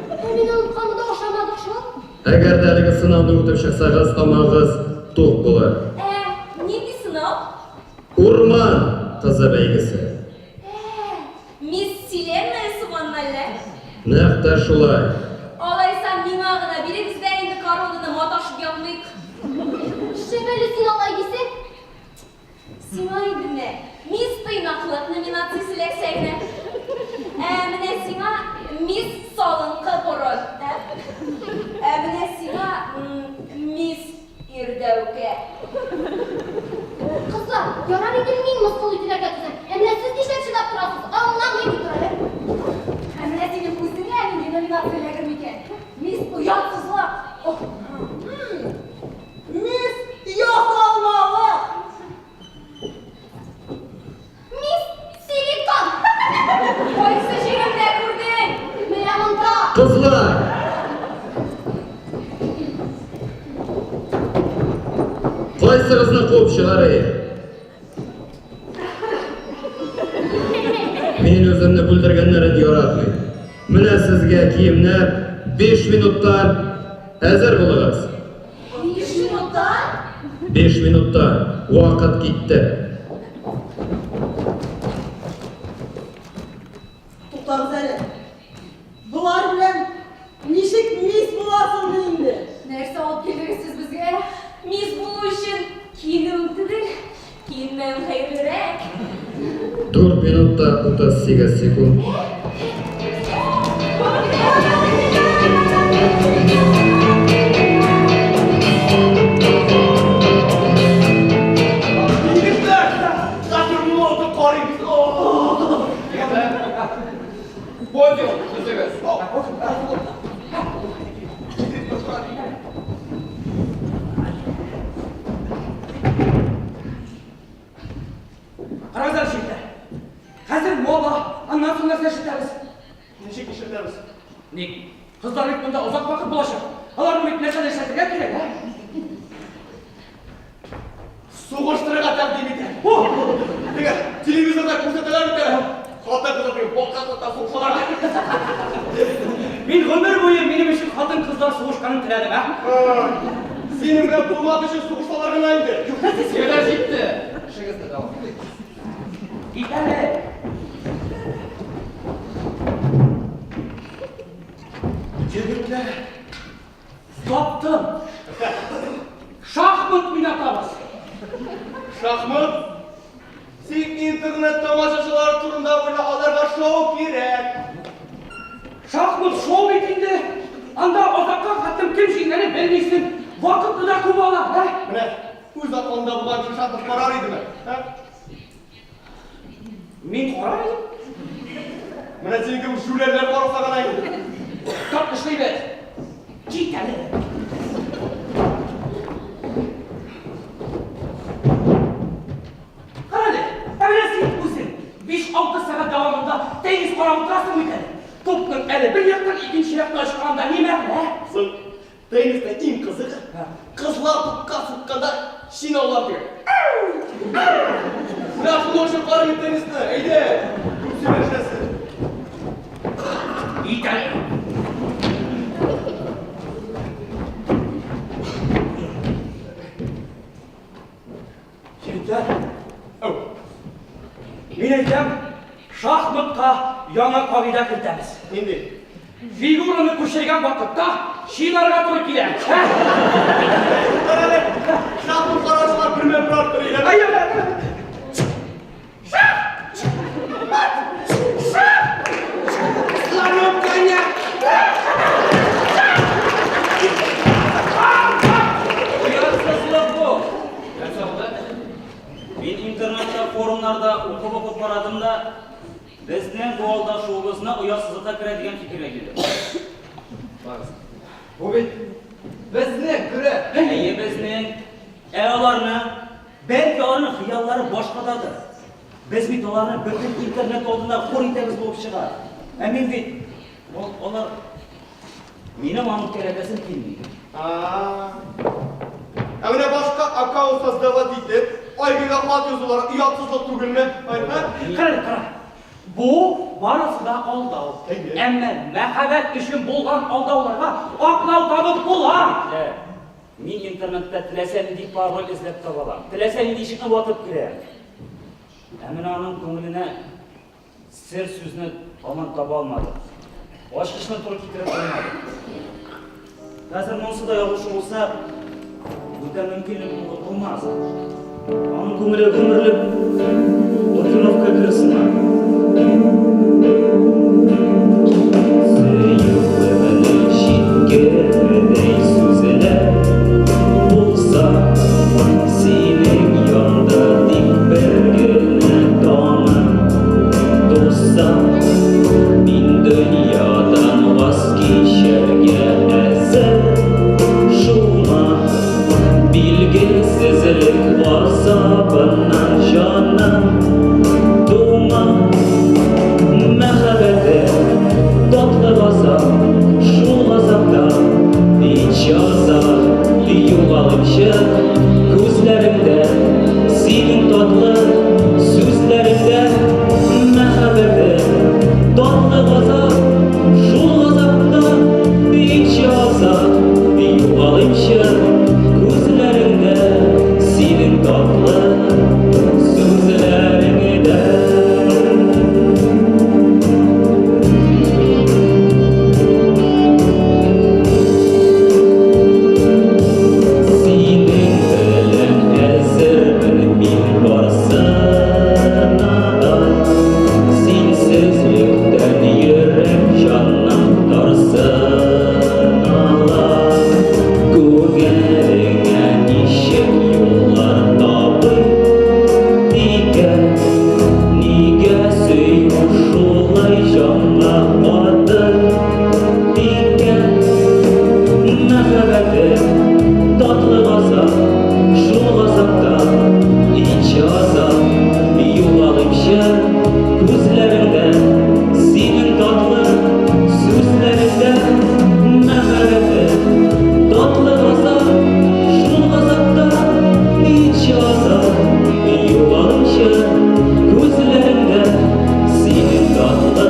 Ә мин онытканны да ашамадык шул. Әгәр дә әлеге сынауны үтеп чыксагыз, тамагыгыз тук булыр. Ә нинди сынау? Урман кызы бәйгесе. Ә, мисс Вселенная сыманмы әллә? Нәкъ тә шулай. Алайса миңа гына бирегез дә инде коронаны, маташып ятмыйк. Шәп әле син алай дисең. Сиңа инде менә мисс тыйнаклык номинациясе эләксә генә. Ә менә сиңа мисс салынкы борын. Ә? Ә менә сиңа мисс ирдәүкә. Кызлар, ярар инде мин мыскыл итүләргә түзәм. Ә менә сез нишләп чыдап торасыз? Аңламыйм бит әле. Ә менә синең үзеңә нинди номинация эләгер микән? Мисс оятсызлык. Ох. Мисс ясалмалык. Мисс силикон. Кайсы җиреңдә күрдең? Менә монда. Кызлар! Кайсыгызны куып чыгарыйк? Мин үземне бүлдергәннәрен яратмыйм. Менә сезгә киемнәр, 5 минуттан әзер булыгыз. 5 минуттан? 5 минуттан. Вакыт китте. Туктагыз әле. Болар белән ничек мисс буласың ди инде? Нәрсә алып килдегез сез безгә? Мисс булу өчен киенүең түгел, киенмәвең хәерлерәк. 4 минутта 38 секунд. Егетләр, хәзер мода карыйбыз. Егетләр, подиум төзегез. Карагыз әле, егетләр. Хәзер мода, аннан соң нәрсә эшләтәбез? Ничек эшләтәбез? Ник? Кызлар бит монда озак вакыт булачак. Аларны бит нәрсәдер эшләтергә кирәк, ә? Сугыштырырга тәкъдим итәм. О! Теге телевизорда күрсәтәләр бит әле. Хатын-кызлар теге бакка сугышалар. Мин гомер буе минем өчен хатын-кызлар сугышканын теләдем, ә? Синең белән булмас өчен сугышалар гына инде. Егетләр җитте. Эшегезне дәвам итегез. Кит әле. Егетләр, таптым. Шахмат уйнатабыз. Шахмат? Син интернет тамашачылары турында уйла, аларга шоу кирәк. Шахмат шоу бит инде. Анда азакка хәтлем кем җиңгәнен белмисең. Вакытны да күп ала, ә? Менә үз акылында булган кеше шахмат карар идеме? Ә? Мин карар идем. Менә синең кебек җүләрләр караса гына инде. Тап эшлибез. Кит әле. Кара әле, ә менә син үзең 5-6 сәгать дәвамында теннис карап утырасың бит әле. Тупның әле бер яктан икенче якка очканында ни мәгънә? Соң тенниста иң кызыгы, кызлар тупка сукканда чинаулар дигән. Менә шуның өчен карыйм теннисны. Әйдә, күп сөйләшәсе. Ит әле. Егетләр, әү. Мин әйтәм, шахматка яңа кагыйдә кертәбез. Нинди? Фигураны күчергән вакытта чинарга туры килә. Ә? Кара әле, шахмат караучылар бермә-бер арттырып әйләнә. Әйе, Шах! Мат! Шах! Слонок коня! Оятсызлык бу. Нәрсә булды? Мин интернетта, форумнарда укып-укып карадым да, безнең бу алдашуыбызны оятсызлыкка керә дигән фикергә килдем. Барысы. Бу бит безнең көрәш. Әйе, безнең. Ә аларның, бәлки аларның хыяллары башкададыр. Без бит аларны бөтен интернет алдында хур итәбез булып чыга. Ә мин бит, ул, алар, минем аны үпкәләтәсем килми. А. Ә менә башка аккаунт создавать итеп, Айгөлгә хат язулары оятсызлык түгелме? Ай, һа? Кара, кара. Бу барысы да алдау. Әйе. Әмма мәхәббәт өчен булган алдауларга аклау табып була. Егетләр, мин интернетта теләсә нинди пароль эзләп таба алам. Теләсә нинди ишекне ватып керәм. Ә менә аның күңеленә сер сүзне һаман таба алмадым. Ачкычны туры китереп булмады. Хәзер монысы да ялгышы булса, бүтән мөмкинлек булмас. Аның күңеле гомерлек блокировка керер сыман. Сөюемне җиткердәй сүзләр булса, синең янда тик бер генә таңым туса, мин дөньядан ваз кичәргә әзер. Шуңа билгесезлек газабыннан җаным тума. Мәхәббәтем татлы газап, шул газапта һич азат югалымчы күзләреңдә, синең татлы сүзләреңдә. Мәхәббәтем татлы газап, шул газапта һич азат югалымчы күзләреңдә, синең татлы сүзләреңдә. Синең белән әзермен мин барысына да. Синсезлектән йөрәк җаным тарсына ла. Күңелеңә ничек юллар табып икән? Нигә сөю шулай җанга каты икән? Мәхәббәтем татлы газап, шул газапта һич азап югалымчы күзләреңдә, синең татлы сүзләреңдә. Мәхәббәтем татлы газап, шул газапта һич азап югалымчы күзләреңдә, синең татлы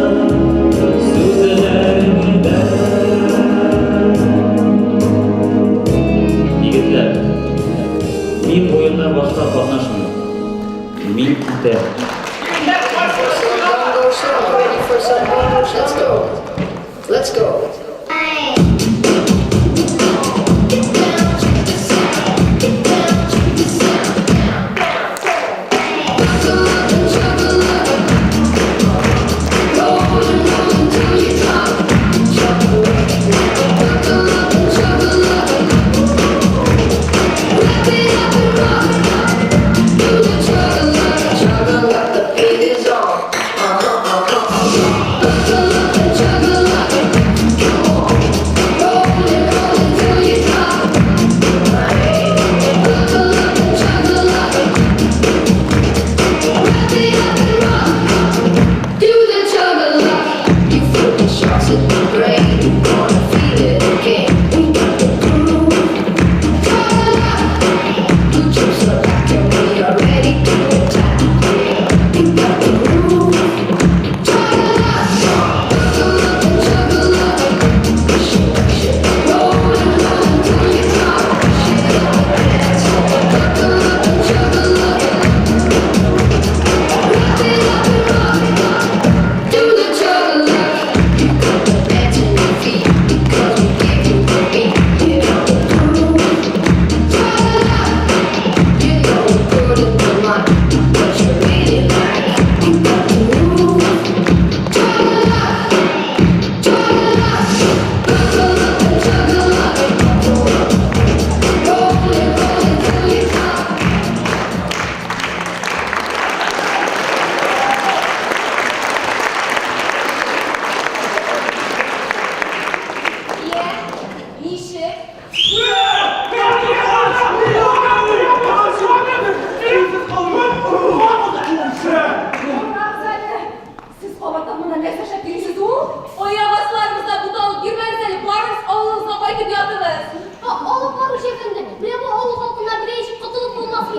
сүзләреңдә. Егетләр, мин уенда башка катнашмыйм. Мин китәм. I'm ready for some more. Let's go. Let's go.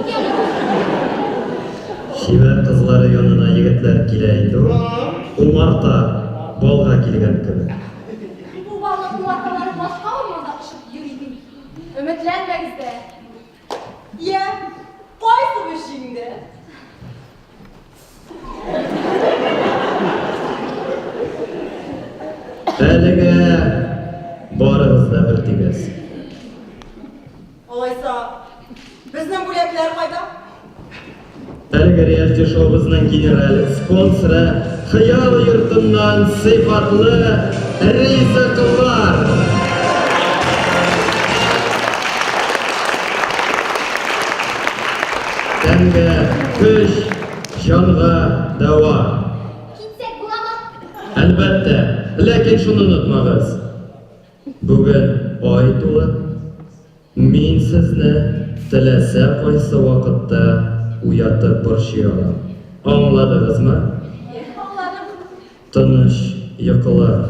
икән ул. Чибәр кызлары янына егетләр килә инде ул. Умарта балга килгән кебек. Бу балның умарталары башка урманда очып йөри ди. Өметләнмәгез дә. Йә, кайсыбыз җиңде? Әлегә барыгыз да бертигез. Алайса, безнең бүләкләр кайда? Әлеге реалити-шоубызның генераль спонсоры Хыял йортыннан сыйфатлы ризыклар. Тәнгә көч, җанга дәва. Китсәк буламы? Әлбәттә, ләкин шуны онытмагыз. Бүген ай тулы. Мин сезне теләсә кайсы вакытта уятып борчый алам. Аңладыгызмы? Аңладым. Тыныч йокылар.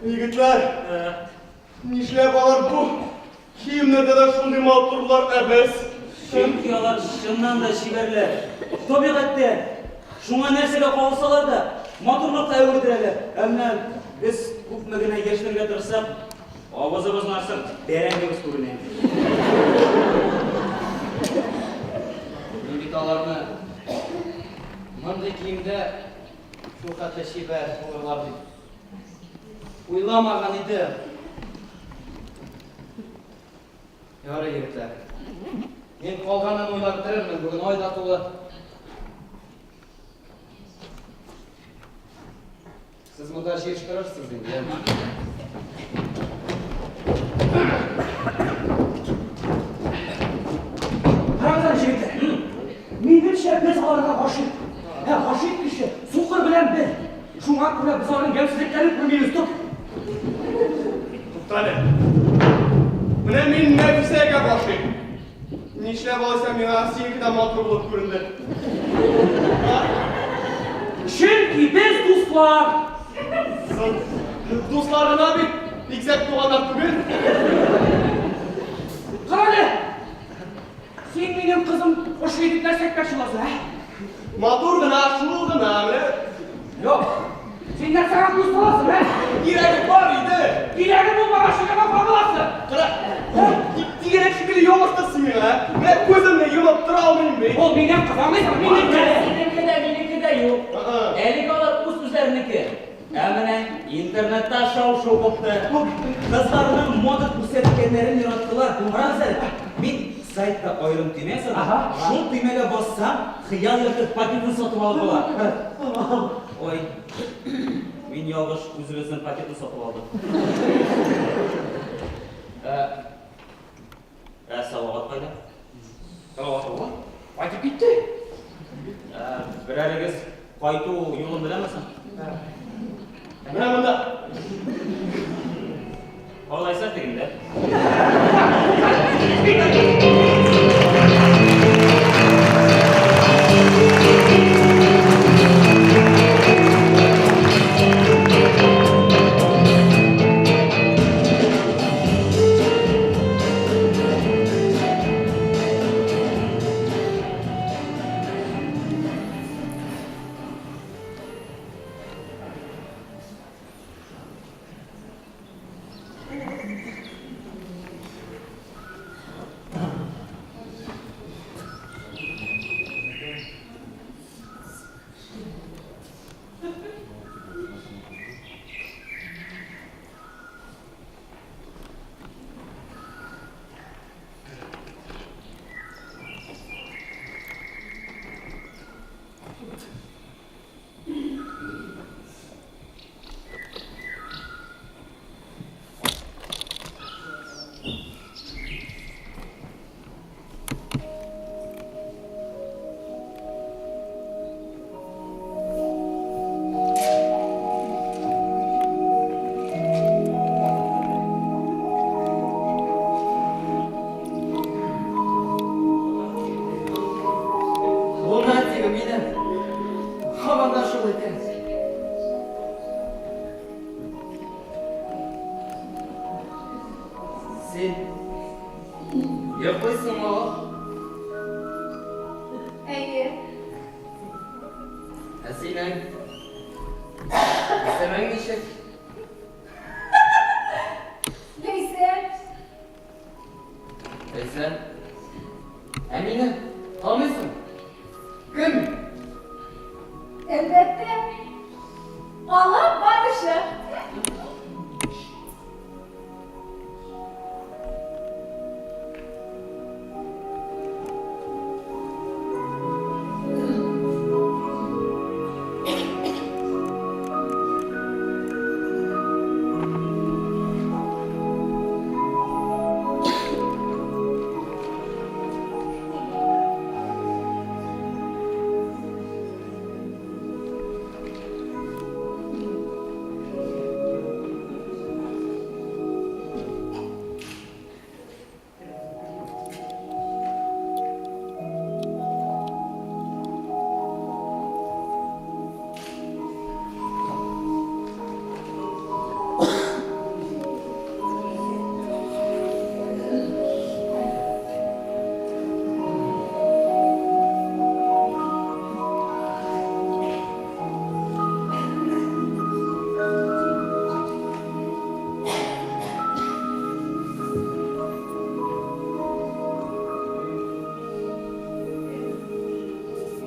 Егетләр, нишләп алар бу киемнәрдә дә шундый матурлар, ә без? Чөнки алар чыннан да чибәрләр. Табигатьтә. Шуңа нәрсәгә кагылсалар да, матурлыкка әверелдерәләр. Ә менә без күпме генә яшерергә тырышсак, авызыбызны ачсак, бәрәңгебез күренә. Мин бит аларны мондый киемдә шул хәтле чибәр булырлар дип уйламаган идем. Ярый, егетләр. Мин калганын уйлап бетерермен, бүген ай да тулы. Сез монда җыештырырсыз инде, яме? Карагыз әле, җегетләр. Минемчә, без аларга гашыйк. Ә гашыйк кеше сукыр белән бер. Шуңа күрә без аның ямьсезлекләрен күрмибез. Тот. Туктале. Менә мин Нәфисәгә гашыйк. Нишләп алайса миңа синеке дә матур булып күренде? Чөнки без дуслар. Соң, дуслар гына бит, игезәк туганнар түгел. Карале! Син минем кызым ошый дип нәрсә әйтмәкче буласың, ә? Матур гына, шул гына, менә. Юк. Син нәрсәгә күз саласың, ә? Кирәге бар иде. Кирәге булмагач, нигә кагыласың? Кара, тигәнәк шикелле ябыштырсың миңа, ә? Менә күземне йомып тора алмыйм бит. Ул минем кыз, аңлыйсыңмы? Минеке. Синеке дә, минеке дә юк. Әлегә алар үз-үзләренеке. Ә менә интернетта шау-шу купты. Кызларның мода күрсәткәннәрен яраттылар. Карагыз әле, мин сайтта аерым төймә ясадым. Шул төймәгә бассаң, хыял йорты пакетын сатып алып була. Ой, мин ялгыш үзебезнең пакетны сатып алдым. Ә Салават кайда? Салават улы кайтып китте. Ә, берәрегез кайту юлын беләме соң? Менә монда. Алайса тегендә. Син йоклыйсыңмы ул? Әйе. Ә синең исемең ничек? Ләйсән. Ләйсән. Ә мине таныйсың? Кем? Әлбәттә. Алып баручы.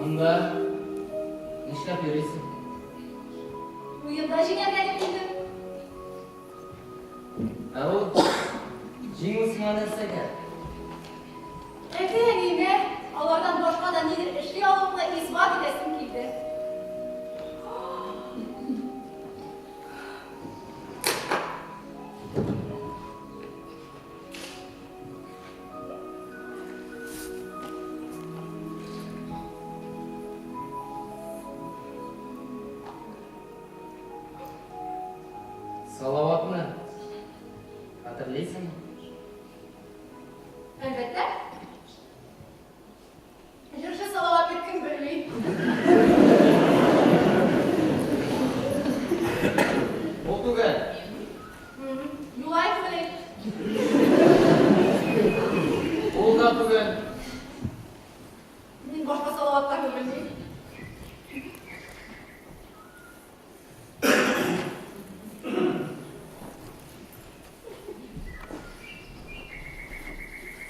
Монда нишләп йөрисең? Уенда җиңәргә дип килдем. Ә ул җиңү сиңа нәрсәгә? Әти-әниемә алардан башка да нидер эшли алуымны исбат итәсем килде. Салаватны хәтерлисеңме? Әлбәттә. Җырчы Салаватны кем белми? Ул түгел. Юлаевмыни? Ул да түгел. Мин башка Салаватларны белмим.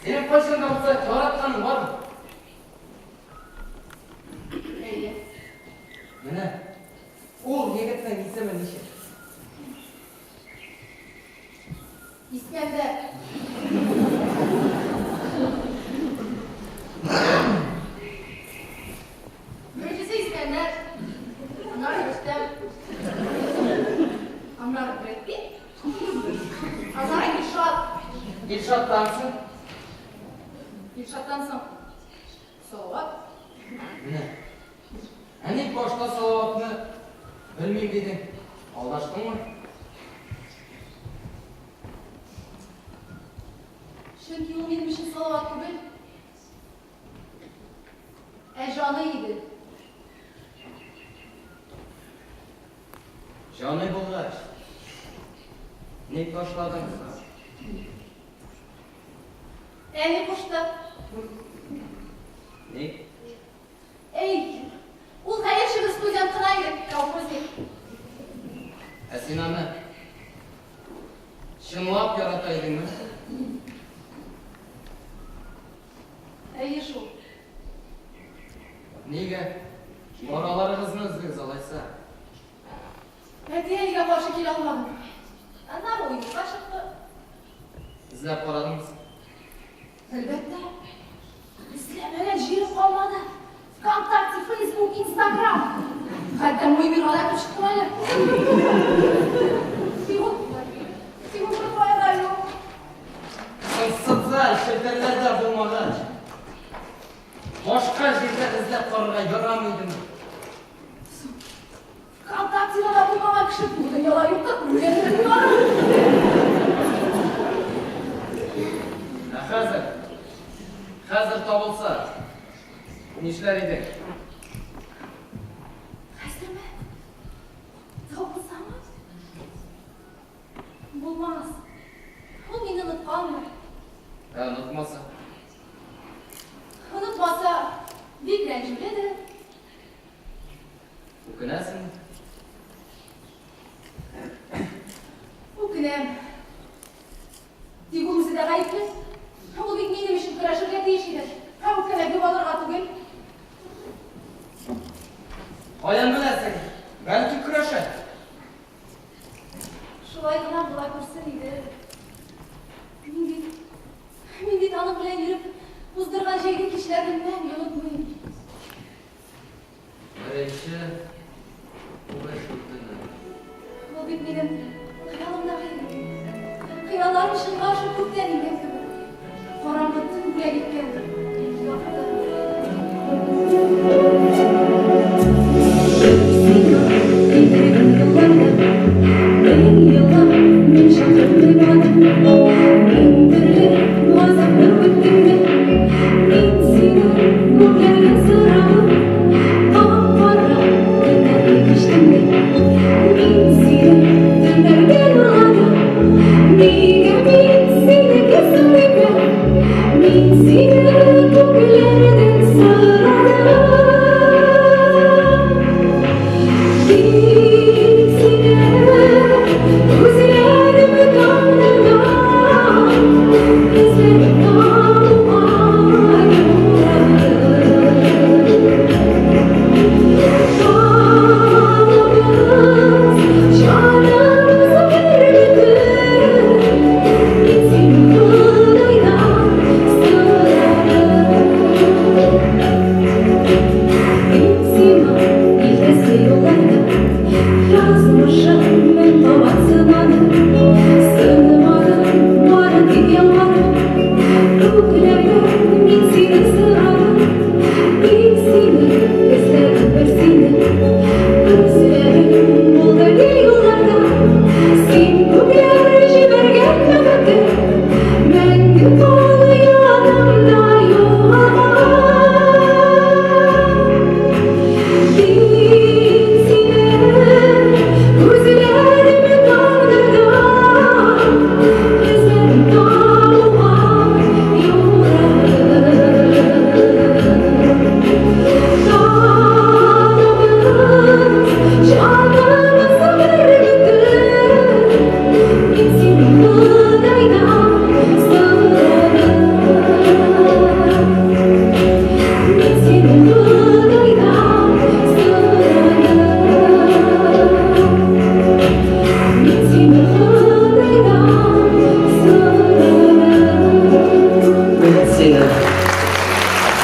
Синең кайчан да булса яратканың бармы? Әйе. Менә ул егетнең исеме ничек? Искәндәр. Беренчесе Искәндәр, аннары Рөстәм, аннары Брэд Питт, аннары Илшат. Илшаттан соң? Илшаттан соң Салават. Менә. Ә ник башта Салаватны белмим дидең? Алдаштыңмы? Чөнки ул минем өчен Салават түгел, ә җаны иде. Җаны булгач, ник ташладың соң? Әни кушты. Ник? Әй, ул хәерче бер студент кына иде, колхозник. Ә син аны чынлап ярата идеңме? Әйе шул. Нигә араларыгызны өздегез алайса? Әти-әнигә каршы килә алмадым. Аннары ул юкка чыкты. Эзләп карадыңмы? Әлбәттә. Эзләмәгән җирем калмады. Вконтакте, Фейсбук, Инстаграм. Хәтта мой мирга да кереп чыктым әле. Тик ул, тик ул беркая да юк. Соң социаль челтәрләрдә булмагач, башка җирдә эзләп карарга ярамый идеме? Вконтактеда да булмаган кеше бу дөньяда юктыр, үлгәндер дип уйладым. Ә хәзер, хәзер табылса, нишләр идең? Хәзерме? Табылсамы? Үкенәм. Тик ул үзе дә гаепле. Ул бит минем өчен көрәшергә тиеш иде. Ә үпкәләп югалырга түгел. Каян беләсең? Бәлки көрәшә. Шулай гына була күрсен иде. Мин бит, мин бит аның белән йөреп уздырган җәйге кичләрне мәңге онытмыйм. Беренче үбешү көне. Ул бит минем хыялымдагы егет. Хыялларым чынга ашып күктән иңгән кебек. Караңгы төн бүләк иткән якты. Мин сине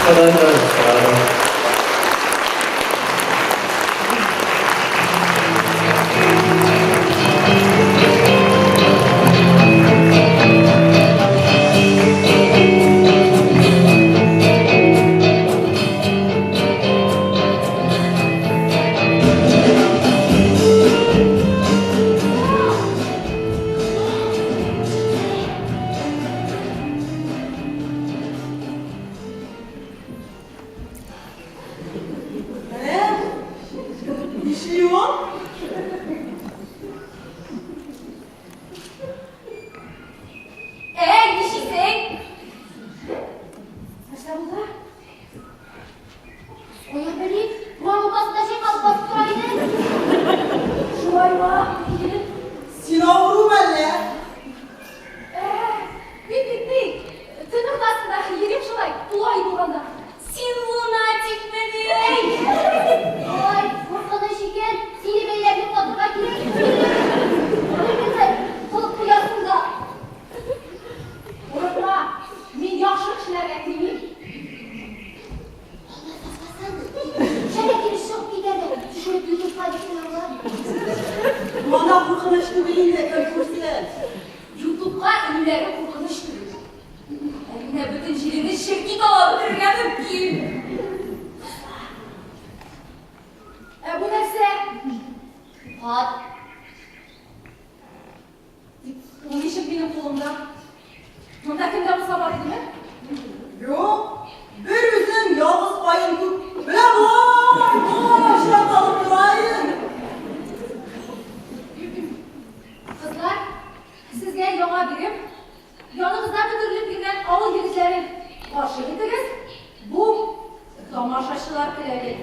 Ходайдан сорадым. Менә нишли ул? Ә, нишлисең? Нәрсә булды? Кая белим, урам уртасында чайкалып басып тора иде. Шулай ма? Килеп. Син авыру мәллә? Ә, бик бик бик. Төн уртасында йөрим шулай, тулай булганда. Син лунатикмени? Ой, куркыныч икән, сине бәйләп йоклатырга кирәк. Бер кылып куясың да. Курыкма, мин яхшы кешеләргә тимим. Алла сакласын. Шәрә килеш чыгып китәр дә, төшереп ютубка дип куярлар. Мана куркыныч түгел инде, кем күрсен. Ютубка элүләре куркыныч түгел. Ә менә бөтен җиреңне черки талап бетерергә мөмкин. Ә бу нәрсә? Хат. Ул ничек минем кулымда? Монда кем дә булса бар идеме? Юк, бер үзем ялгыз каен күк. Менә болай, болай чайкалып тора идем. Кызлар, сезгә яңа бирем. Яныгызда бөтерелеп йөргән авыл егетләрен гашыйк итегез. Бу тамашачылар теләге.